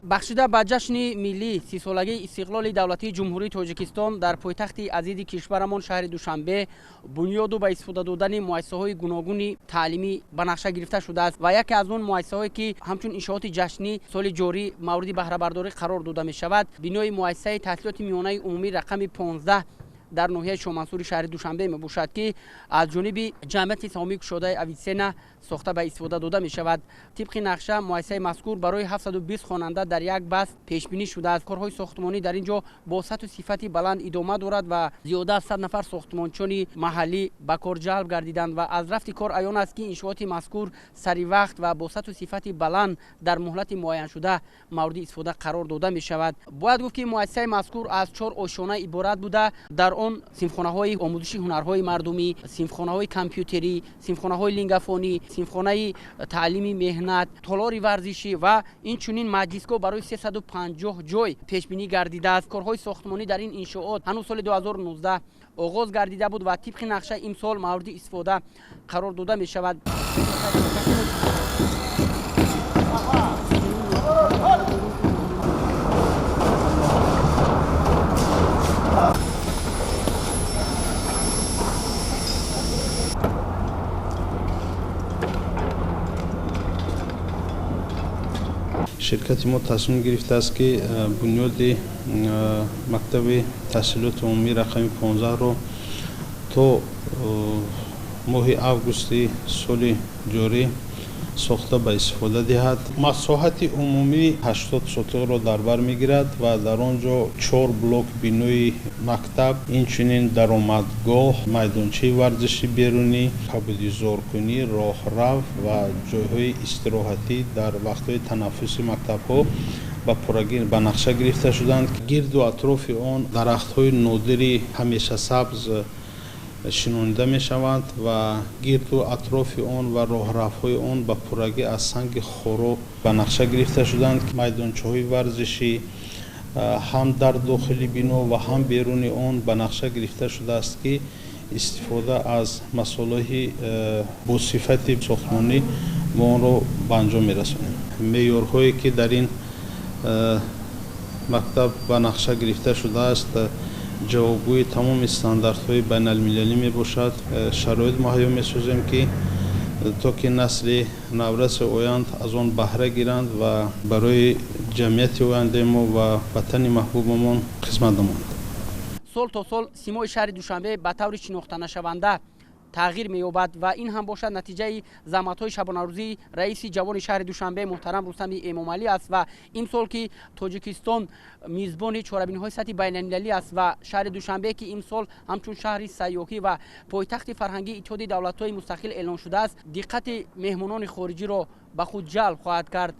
Бахшида ба ҷашни миллӣ 30-солагии истиқлоли давлатии Ҷумҳурии Тоҷикистон дар пойтахти азизи кишварамон шаҳри Душанбе бунёду ба истифода додани муассисаҳои гуногуни таълимӣ ба нақша гирифта шудааст ва яке аз он муассисаҳое ки ҳамчун иншооти ҷашнӣ соли ҷорӣ мавриди баҳрабардорӣ қарор дода мешавад, бинои муассисаи таҳсилоти миёнаи умумӣ рақами 15 дар ноҳияи Шомансури шаҳри Душанбе мебошад, ки аз ҷониби ҷамъияти саҳомии кушодаи Авитсена сохта ба истифода дода мешавад. Тибқи нақша муассисаи мазкур барои 720 хонанда дар як баст пешбинӣ шудааст. Корҳои сохтмонӣ дар ин ҷо бо сатҳу сифати баланд идома дорад ва зиёда аз 100 нафар сохтмончони маҳаллӣ ба кор ҷалб гардиданд ва аз рафти кор аён аст, ки иншооти мазкур сари вақт ва бо сатҳу сифати баланд дар муҳлати муайяншуда мавриди истифода қарор дода мешавад. Бояд гуфт, ки муассисаи мазкур аз 4 ошёна иборат буда, дар он синфхонаҳои омӯзиши ҳунарҳои мардумӣ, синфхонаҳои компютерӣ, синфхонаҳои лингафонӣ, синфхонаи таълими меҳнат, толори варзишӣ ва инчунин маҷлисгоҳ барои 350 ҷой пешбинӣ гардидааст. Корҳои сохтмонӣ дар ин иншоот ҳанӯз соли 2019 оғоз гардида буд ва тибқи нақша имсол мавриди истифода қарор дода мешавад. Ширкати мо тасмим гирифтааст, ки бунёди мактаби таҳсилоти умумӣ рақами 15-ро то моҳи августи соли ҷорӣ сохта ба истифода диҳад. Масоҳати умумӣ 80 сотиқро дар бар мегирад ва дар он ҷо 4 блок бинои мактаб, инчунин даромадгоҳ, майдончаи варзиши берунӣ, кабудизоркунӣ, роҳрав ва ҷойҳои истироҳатӣ дар вақтҳои танаффуси мактабҳо ба пуррагӣ ба нақша гирифта шуданд. Гирду атрофи он дарахтҳои нодири ҳамешасабз шинонида мешаванд ва гирду атрофи он ва роҳравҳои он ба пуррагӣ аз санги хоро ба нақша гирифта шуданд. Майдончаҳои варзишӣ ҳам дар дохили бино ва ҳам беруни он ба нақша гирифта шудааст, ки истифода аз масолеҳи босифати сохтмонӣ мо онро ба анҷом мерасонем. Меъёрҳое ки дар ин мактаб ба нақша гирифта шудааст, ҷавобгӯи тамоми стандартҳои байналмилалӣ мебошад. Шароит муҳайё месозем, ки то ки насли навраси оянд аз он баҳра гиранд ва барои ҷамъияти ояндаи мо ва ватани маҳбубамон хизмат намоянд. Сол то сол симои шаҳри Душанбе ба таври шинохтанашаванда тағйир меёбад ва ин ҳам бошад натиҷаи заҳматҳои шабонарӯзии раиси ҷавони шаҳри Душанбе муҳтарам Рустами Эмомалӣ аст. Ва имсол ки Тоҷикистон мизбони чорабиниҳои сатҳи байналмилалӣ аст ва шаҳри Душанбе ки имсол ҳамчун шаҳри сайёҳӣ ва пойтахти фарҳангии Иттиҳоди давлатҳои мустақил эълон шудааст, диққати меҳмонони хориҷиро ба худ ҷалб хоҳад кард.